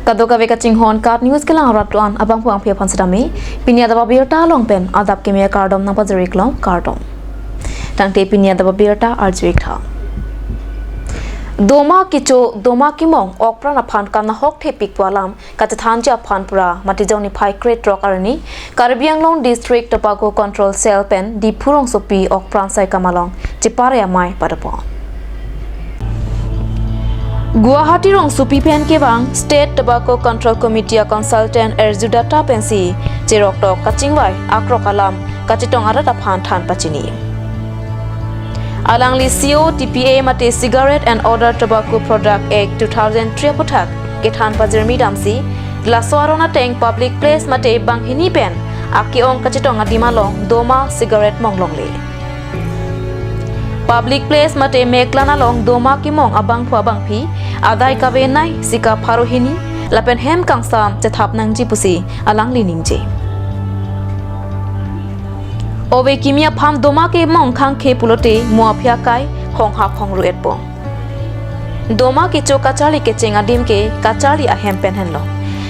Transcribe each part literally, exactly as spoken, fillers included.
Kadokave kachinghon KAT News kelang arat tuan abangphu abangphi aphan sitame, pini adap abirta along pen adap kimi akardom nangpajir-ik longlo, kardom. Tangte pini adap abirta arju-ik tha. Doma kecho, doma kemong, okpran aphan kanahok thepik pu alam kachethanji aphan pura Matijong niphai krethrok arni Karbi Anglong District Tobacco Control Cell pen Diphu rongsopi okpran saikam along chepare amei padopon. Guwahati rongsopi pen kevang State Tobacco Control Committee a consultant Erju Datta pensi cheroktok kachingvai akrok alam kachetong arat aphan than pachini. Alangli C O T P A mate Cigarette and Other Tobacco Product Act two thousand three aputhak kethan pajirmi damsi, laso aron ateng public place mate banghini pen ake-ong kachetong adim along doma cigarette mong longle. Public place mate meklan along doma kemong abangphu abangphi adai kavenei, sika pharo hini lapen hem kangsam chethap nangji pusi alangli ningje. Ove kimi aphan doma kemong khangkhe pulote mo aphi akai honghap hongru-etpo. Doma kecho kacharli kecheng adim ke kacharli ahem pen henlo.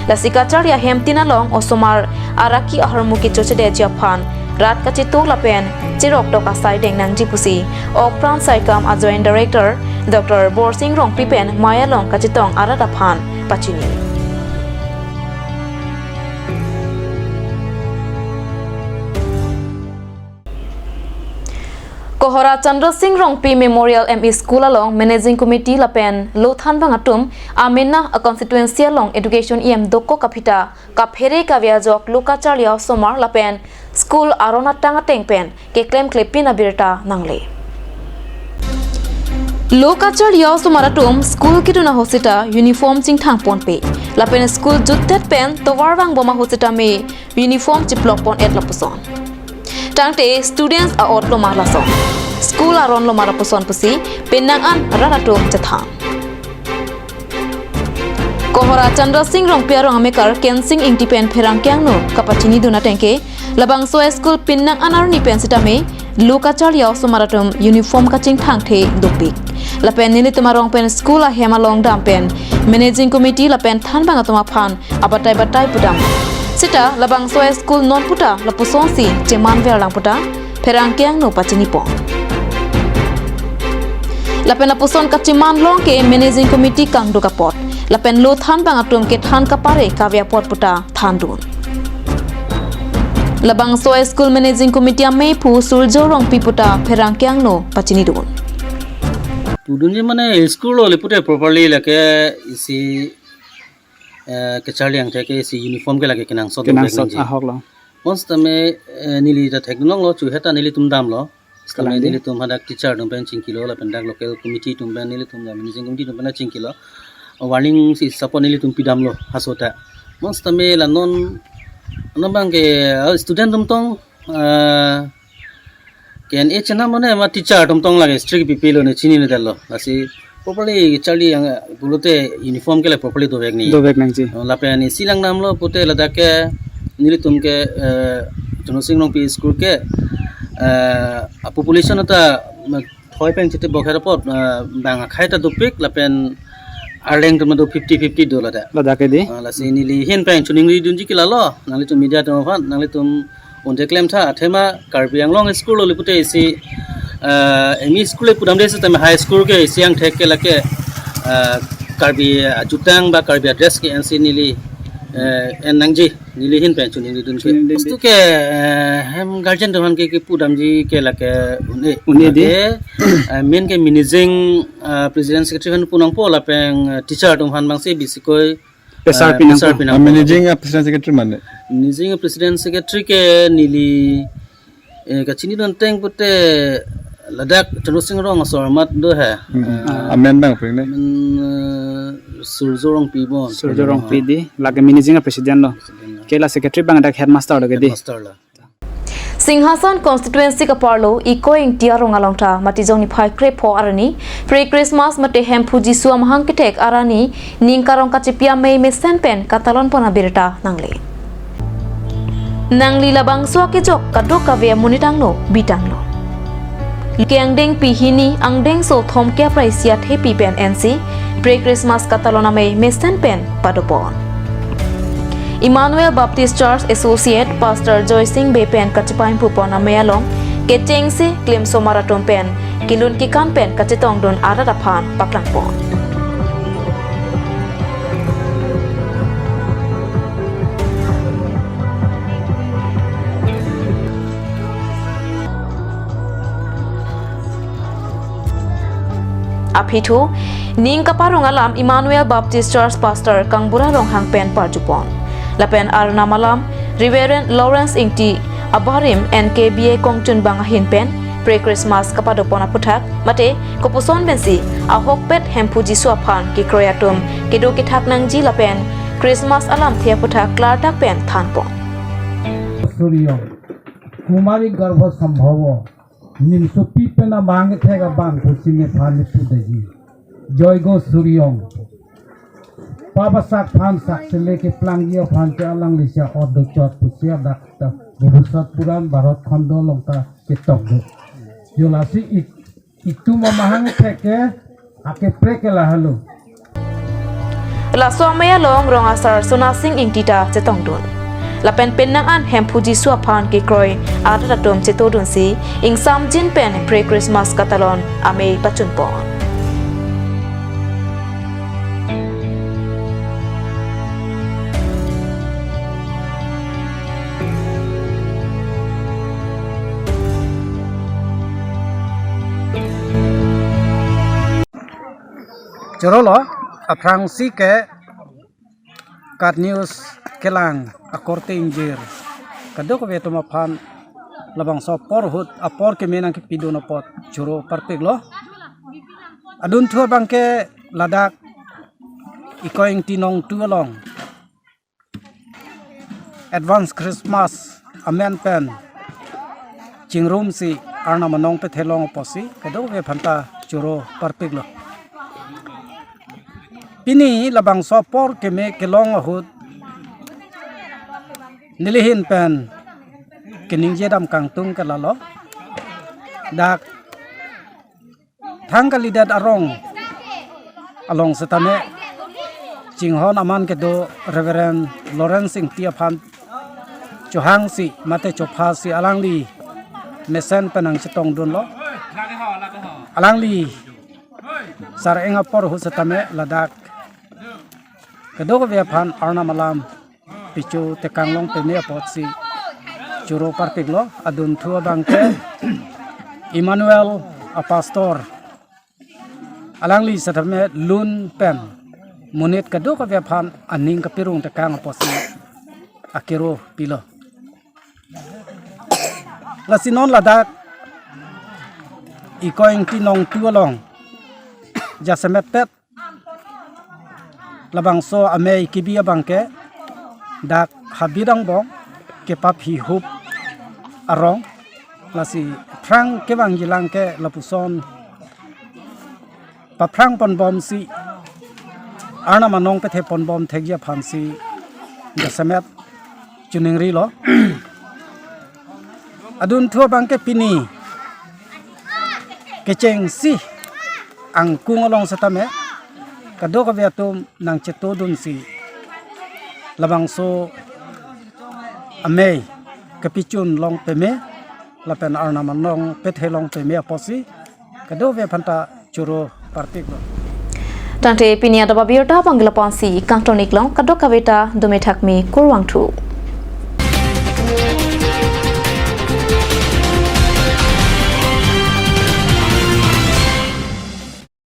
Lasi kacharli ahemtin along osomar araki ahormu kecho chedetji aphan rat kachetok lapen cheroktok asai deng nangji pusi okpran saikam a Joint Director Doctor Borsing Rongpi pen mei along kachetong arat aphan pachini. Kohora Chandra Singh Rongpi Memorial M E School along Managing Committee lapen lo thanbang atum amena a constituency along education E M dokok aphita kaphere kave ajok lo kacharli a-osomar lapen school aron atang ateng pen keklemklepin abirta nangle. Lo kacharli a-osomar atum school kedun ahut sita uniform chingthang ponpe. Lapen school jutdet pen tovar vangbom ahut sitame uniform chiplok pon-et lapuson. Tangte students a-ot loma lason, school aron loma lapuson pusi penang an rat atum chethan. Kohora Chandra Singh Rongpi arong amekar Kensing Ingti pen pherangke angno kapachinidun ateng ke, labangso a-school penang an arni pen sitame lo kacharli a-osomar atum uniform kachingthangthe dopik. Lapen nelitum arong pen school ahem along dam pen Managing Committee lapen thanbang atum aphan abatai batai pudam. Sita labangso a-school non puta lapusonsi chemanverlang puta pherangke angno pachinipon. Lapen lapuson kacheman long ke Managing Committee kangduk apot lapen lo thanbang atum kethan kapare kave apot puta thandun. Labangso a-school Managing Committee amephu Surjo Rongpi puta pherangke angno pachinidun. Pudunji mane school lo le pute properly lake isi, eh, kacharli angthek ke isi uniform ke lake kenangsot Kenangsot dopik nangji. Ahok lo. Bonsitame, eh, neli ta thekdunlonglo, chu heta nelitum damlo. Sitame Kalang di. Nelitum hadak teacher atum pen chingkilo lapen dak local committee atum pen nelitum la managing committee atum pen chingkilo. Warning si support nelitum pidamlo haso ta. Bonsitame la non, non abang ke, ah, student atum tong, ah, K N A chenam mane ma teacher atum tong lake strict pipilo ne chinine detlo. Lasi properly charli ang pulote uniform ke le properly dovek nangji. Dovek nangji. Oh, lapen isi lang namlo pute ladak ke nelitum ke, eh, Chandra Singh Rongpi school ke, eh, a population ata, ma, thoi pen chete bokher apot, eh, bang akhai ta dopik lapen arleng atum do fifty fifty do ladak. Ladak ke di. Ah, lasi neli ahin pen choningridunji ke lalo, nanglitum media atum aphan, nanglitum un-e klem tha, athema Karbi Anglong school lo le pute isi, ah, M E school le pudamde sitame high school ke isi angthek ke lake, ah, Karbi ajutang ba Karbi adress ke ensi neli, eh, en nangji, neli ahin pen choningridun ke. Choningridun. Bostu ke, eh, hem guardian atum aphan ke, kepudamji ke lake un-e. Un-e di. Lake, eh, main ke managing, ah, president secretary aphan punangpo lapen, eh, teacher atum aphan bangsi bisikoi Pressure, eh, pinang pressure po. Pinang Ah, po. Managing, ah, president secretary mane? Managing president secretary ke neli, eh, kachinidun ateng pute ladak Chandra Singh Rong asor amat do he. Hmm. Eh, Ah. Amen bang pring ne? Men, eh, Surjo Rongpi bon. Surjo Rongpi di, lake managing president lo. President lo. Ke la secretary bang dak headmaster lo ke di. Headmaster lo. Singhason constituency kaparlo Ikoi Ingti arong along ta Matijong niphai krepho arni pre-Christmas mate Hemphu Jisu amahang kethek arni ning karong kachepi amei mesen pen katalon pon abirta nangle. Nangli labangso akejok kadokave amonit angno bitanglo. Ke angdengpi hini angdengso thomkep ra isi athepi pen ensi pre-Christmas katalon amei mesen pen padopon. Emmanuel Baptist Church Associate Pastor Joysing Bey pen kachepaimpu pon amei along kechengsi klimsomar atum pen kelun kekan pen kachetongdun arat aphan paklang pon. Aphi thu ning kaparong alam Emmanuel Baptist Church Pastor Kangbura Ronghang pen parjupon. Lapen Arnam alam Reverend Lawrence Ingti abarim N K B A kongchunbang ahin pen pre-Christmas kapadopon aputhak mate kopuson pensi ahokpet Hemphu Jisu aphan kekroi atum kedo kethak nangji lapen Christmas alamthe aputhak klardak pen thanpon. Suriyong, Kumari Garbho Sambhavo, nimsopi pen amang kethek abang pusi nephan nipu daji. Joigo Suriyong. Pabasak aphan saksele keplangji aphan ke alangli si ordo chot pusi adak ta Bhobisot Puran Bharat Khondo along ta ketok do. Jo lasi it-, itum amahang thek ke akeprek ke lahelo. Laso amei along rong asar Sonasing Ingti ta chetongdun. Lapen penang an Hemphu Jisu aphan kekroi arat atum chetodunsi ingsamjin pen pre-Christmas katalon amei pachunpon. Choro lo, aphrangsi ke KAT News kelang akorte ingjir kadokave atum aphan labangso apor ahut apor keme nangkepidun apot choro parpiklo. Adunthu abangke ladak Ikoi Ingti Nongtu along advance Christmas amen pen chingrumsi Arnam anong pethelong apotsi kadokave aphanta choro parpiklo. Pini labangso apor keme kelong ahut nelihin pen keningje dam kangtung ke lalo. Dak thang kalidet arong along setame chinghon aman kedo Reverend Lawrence Ingti aphan chohangsi mate chophasi alangli mesen pen nangchetongdunlo. Alangli sareng apor ahut setame ladak kadokave aphan Arnam alam pichu tekang long peme apotsi choro parpiklo. Adunthu abangke Emmanuel apastor alangli setame lun pen monit kadokave aphan aning kapirung tekang apotsi akero pilo. Lasi non ladak Ikoi Ingti Nongtu along jasemet pet labangso amei kebi abangke dak habit angbong kepaphihup arong, lasi phrang kevangjilang ke lapuson paphrang ponbomsi Arnam anong pethe ponbom thekji aphansi jasemet chuningrilo. Adunthu abangke pini kechengsi angkung along setame kadokave atum nangchetodunsi labangso amei kepichun long peme lapen Arnam anong pethe long peme apotsi kadokave aphanta choro parpiklo. Tangte pini adap abirta abang lapu-ansi kangton-iklong, kadokave ta dome thakmi, kurvangthu.